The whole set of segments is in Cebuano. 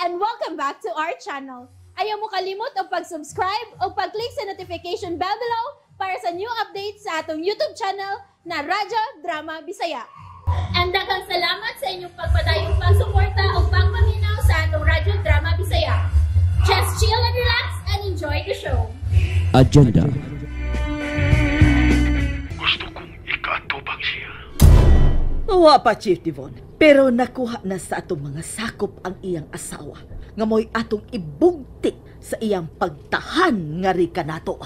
And welcome back to our channel. Ayaw mo kalimot og pag-subscribe o pag-click sa notification bell below para sa new updates sa atong YouTube channel na Radyo Drama Bisaya. And daghang salamat sa inyong pagpadayong pagsuporta o pagpaminaw sa atong Radyo Drama Bisaya. Just chill and relax and enjoy the show. Agenda. Gusto kong ikaatubang siya. Wa pa, Chief Devon. Pero nakuha na sa atong mga sakop ang iyang asawa nga mo'y atong ibugti sa iyang pagtahan nga rika nato.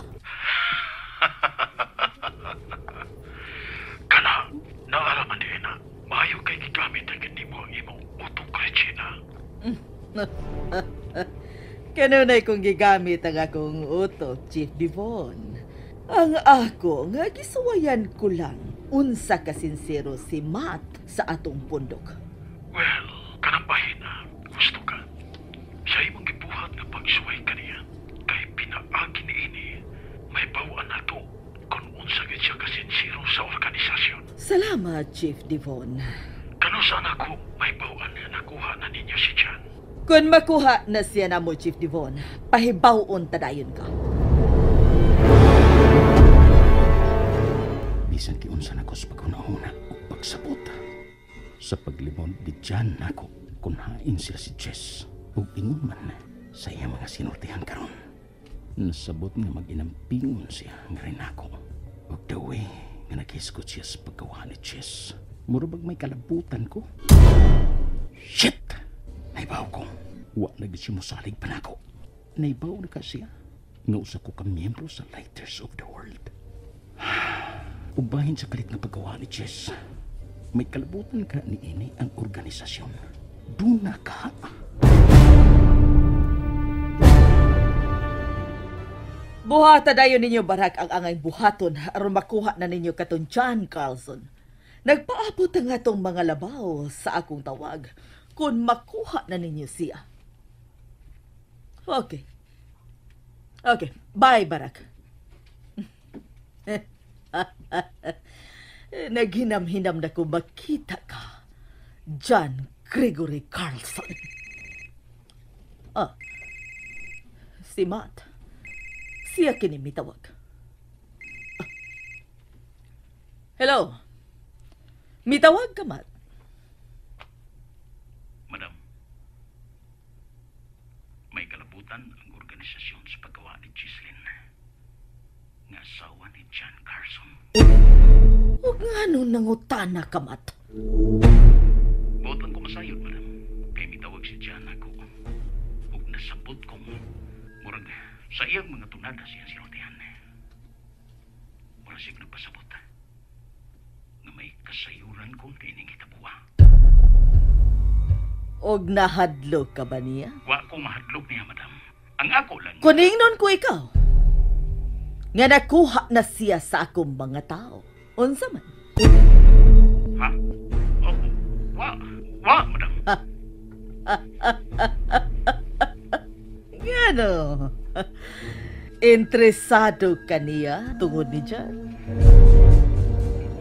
Kana, naaraman din na. Maayo kay gigamit ang nimo ang imong utok, Regina. Kanunay kong gigamit ang akong utok, Chief Devon. Ang ako nga gisuwayan ko lang unsa ka sinsero si Matt sa atong pundok. Well, kanang bahin na gusto ka. Sa imong gibuhat nga pagsuway kaniya, kay pinaagi niini, may bawaan nato kung unsa gid siya kasinsero sa organisasyon. Salamat, Chief Devon. Kano saan ako may bawaan nga nakuha na ninyo si John? Kung makuha na siya na mo, Chief Devon, pahibaw-on tadayon ka. Bisan giunsa nako sa paghuna-huna ug pagsabot. Sa paglimon di John nako kung hain sila si Jess ug ingon man sa iyang mga sinultihan karon. Nasabot nga mag-inampingon siya nga rin nako. Ug the way nga naghisgot siya sa paggawa ni Jess, mura bag may kalabutan ko. Shit! Naibaw ko. Wa na gid siya mosalig pa nako. Naibaw na ka siya nga usa ko ka miyembro sa Lighters of the World. Ubahin sa kalit nga paggawa ni Jess, may kalabutan ka ni ini ang organisasyon. Duna ka. Buhata dayon ninyo barak ang angay buhaton aron makuha na ninyo katong John Carlson. Nagpaabot ang atong mga labaw sa akong tawag kung makuha na ninyo siya. Okay. Okay. Bye, Barak. Naghinam-hinam na ko makita ka, John Gregory Carlson. Ah, si Matt. Siya kini mitawag. Ah. Hello. Mitawag ka, Matt? Madam, may kalabutan ang organisasyon sa paggawa ni Ghislaine nga asawa ni John Carson. Huwag nga nung nangutana ka, Matt. Buot lang ko masayod, madam. Kay mitawag si John ako. Ug nasabot kong murag sa iyang mga tunada siyang sinultihan. Murag siya nagpasabot nga may kasayuran kong kining hitabuha. Og nahadlok ka ba niya? Wa ko mahadlok niya, madam. Ang ako lang... Kuningnon ko ikaw, nga nakuha na siya sa akong mga tao. Unsa man? Ha? Oh, wa, wa, madam. Ngano? Interesado ka niya tungod ni John?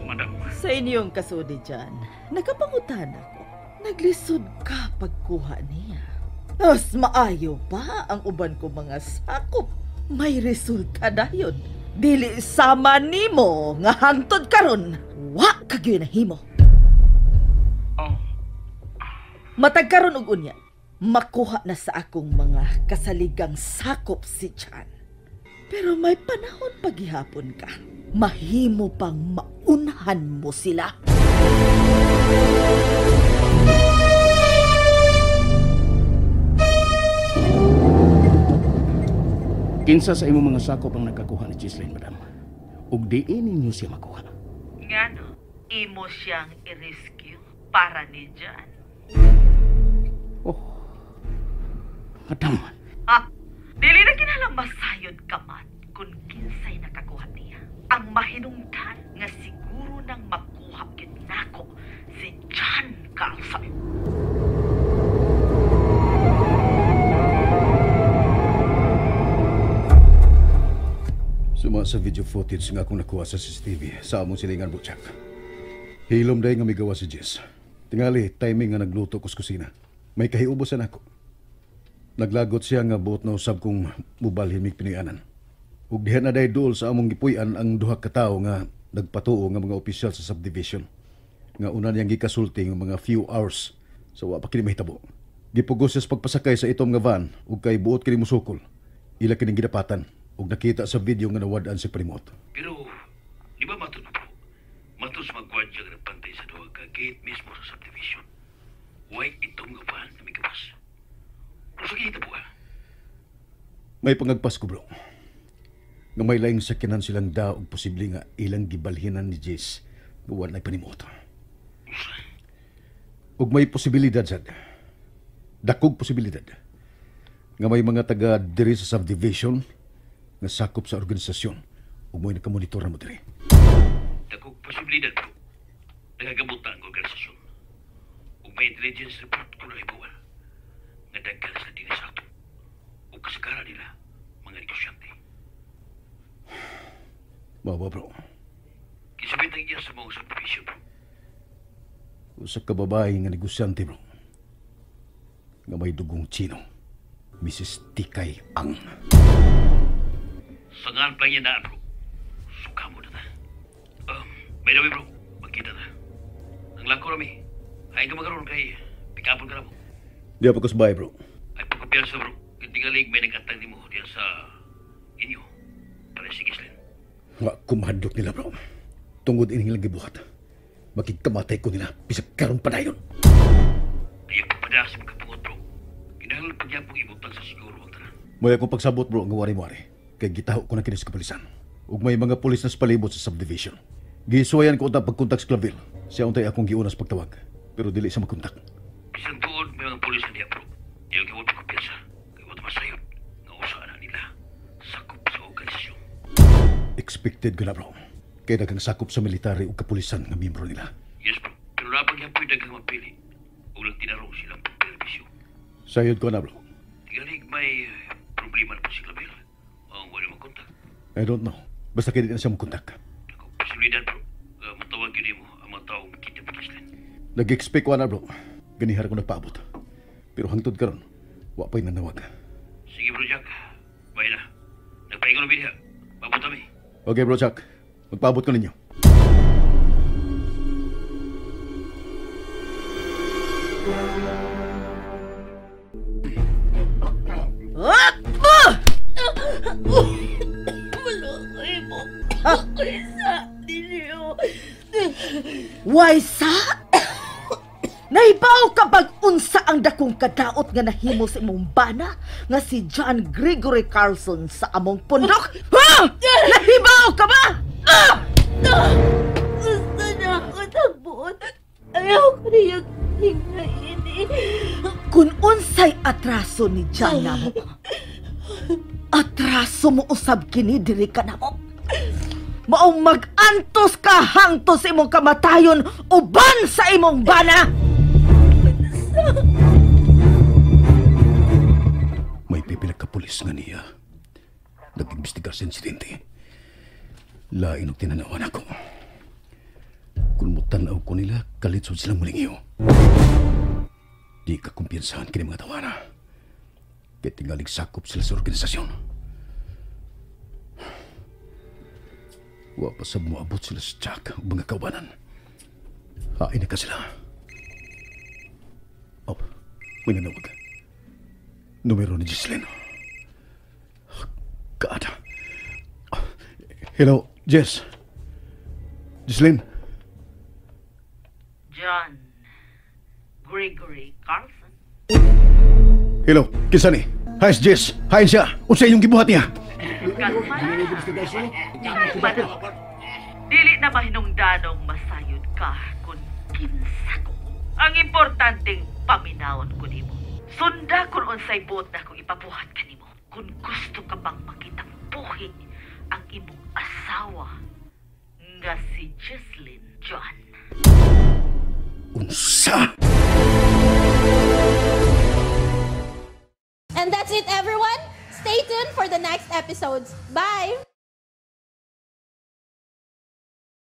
Madam. Sa inyong kasuod ni John, nakapangutan ako. Naglisod ka pagkuha niya. Mas maayo pa ang uban ko mga sakop. May resulta dayon. Dili sama nimo nga hangtod karon. Wa ka gyud nahimo. Oh. Matag karon og unya, makuha na sa akong mga kasaligang sakop si John. Pero may panahon paghihapon ka. Mahimo pang maunhan mo sila. Kinsa sa imong mga sakop ang nakakuha ni Ghislaine, madam? Ug diin ninyo siya makuha? Ngano, imo siyang i-rescue para ni John. Oh, madam. Ha? Dili na kinahanglan masayod ka man kung kinsay nakakuha niya. Ang mahinungdan nga siguro nang makuha gyud nako si John Carlson. Suma sa video footage nga akong nakuha sa CCTV sa among silingan, Butchak. Hilom day nga migawa si Jess. Tingali, timing nga nagluto ko sa kusina. May kahiubosan ako. Naglagot siya nga buot na usab kung mubalhin mig Pinoyanan. Ug diha na day duol sa among gipuy-an ang duha ka tawo nga nagpatuo nga mga opisyal sa subdivision. Nga una niyang gikasulti nga mga few hours sa wa pa kini mahitabo. Gipugos siya sa pagpasakay sa itom nga van ug kay buot kini musukol. Ila kining gidapatan ug nakita sa video nga nawad-an si Primot. Pero, di ba matod mo, bro? Matod sa mga gwardya nga nagpantay sa duha ka gate mismo sa subdivision. Way itom nga van na may gawas. Kung sa kita po, ah. May pangagpas ko, bro. Nga may laing sakyanan silang da og posible nga ilang gibalhinan ni Jess nga wa na'y panimuot. Ug may posibilidad sad. Dakog posibilidad nga may mga taga diri sa subdivision nga sakop sa organisasyon ug mo'y nakamonitor na mo diri. Dakog posibilidad, bro. Nagagabuta ang organisasyon. Ug may intelligence report ko na ibuwan. Nga daghan sa dinhi sa ato. Ug kasagara nila, mga negosyante. Mao ba, bro? Kisabit ang iya sa mga subdivision, bro. Usa ka babae nga negosyante, bro. Nga may dugong Chino. Mrs. Tikay Ang. Sa ngan pa niya na, bro. Suka mo na ta. By the way, bro, magkita na. Ang langko rami. Ay ka magkaroon kay pikapon ka na mo. Di pa ko sa bahay, bro. Ay pagkumpiyansa, bro. Tingalig may nag-atang ni mo diyan sa inyo. Para si Gislin. Wa kumahadlok nila, bro. Tungod ining ilang gibuhat. Makigkamatay ko nila bisag karon pa dayon. Ayaw pagpada sa magkapungot, bro. Kinahanglan pagyapong ibutang sa siguro ang tanan. Mo'y akong pagsabot, bro, nga wari-wari. Kay gitaho ko na kini sa kapulisan. Ug may mga pulis na sa palibot sa subdivision. Gisuwayan ko unta pagkontak sa Claville. Siya untay akong giuna sa pagtawag. Pero dili siya makontak. Bisan tuod may mga pulis na diya, bro. Ayaw gawin pagkumpiyansa. Kay wa masayod nga usa na nila. Sakop sa organisasyon. Expected ko na, bro. Kay daghang sakop sa military ug kapulisan nga miyembro nila. Yes, bro. Pero napag yapoy daghang mapili. Ug lang tinarong silang pagpermisyo. Sayod ko na, bro. Tingalig may problema na po si Clavel. Ang wala makontak. I don't know. Basta kay di na siya makontak. Ako, posibilidad, bro. Matawag yun mo ang mga taong makita pa Gislin. Nag-expect ko na, bro. Ganihar ko nagpaabot. Pero hangtod karon, wa pa'y nanawag. Sige, bro Jack. Bye na. Nagpaingon na bidiha. Paabot kami. Okay, bro Jack. Magpaabot ko ninyo. At Malukay mo. Kaysa ninyo. Waysa? Naibaw ka bag unsa ang dakong kadaot nga nahimo sa imong bana nga si John Gregory Carlson sa among pundok? Ha? Nahibaw ka ba? Ah! Gusto na ako tagbuot. Ayaw ko niyang hingain eh. Kung unsay atraso ni John namo, atraso mo usab kini diri ka namo. Maong mag-antos ka hangtos sa imong kamatayon uban sa imong bana. May pipila ka pulis nga niya. Nag-imbestigar sa insidente. Lain og tinanawan ako. Kung mutanaw ko nila, kalitsod silang muling iyo. Di ka kumpiyansahan kini mga tawana. Kaya tingalig sakop sila sa organisasyon. Wa pa sab moabot sila sa Jack ug mga kaubanan. Hain na ka sila. Oh, may nanawag. Numero ni Gislin. God. Hello, Jess. Gislin. John Gregory Carlson. Hello, kinsa ni? Hi, Jess. Hi siya. Unsa inyong gibuhat niya? Dili na mahinungdanong masayod ka kung kinsa ko. Ang importanteng paminawon ko nimo. Sunda kung unsay buot na kung ipabuhat kanimo. Kung gusto ka bang makitang buhi ang imong asawa nga si Jesslyn John. Unsa? And that's it, everyone. Stay tuned for the next episodes. Bye!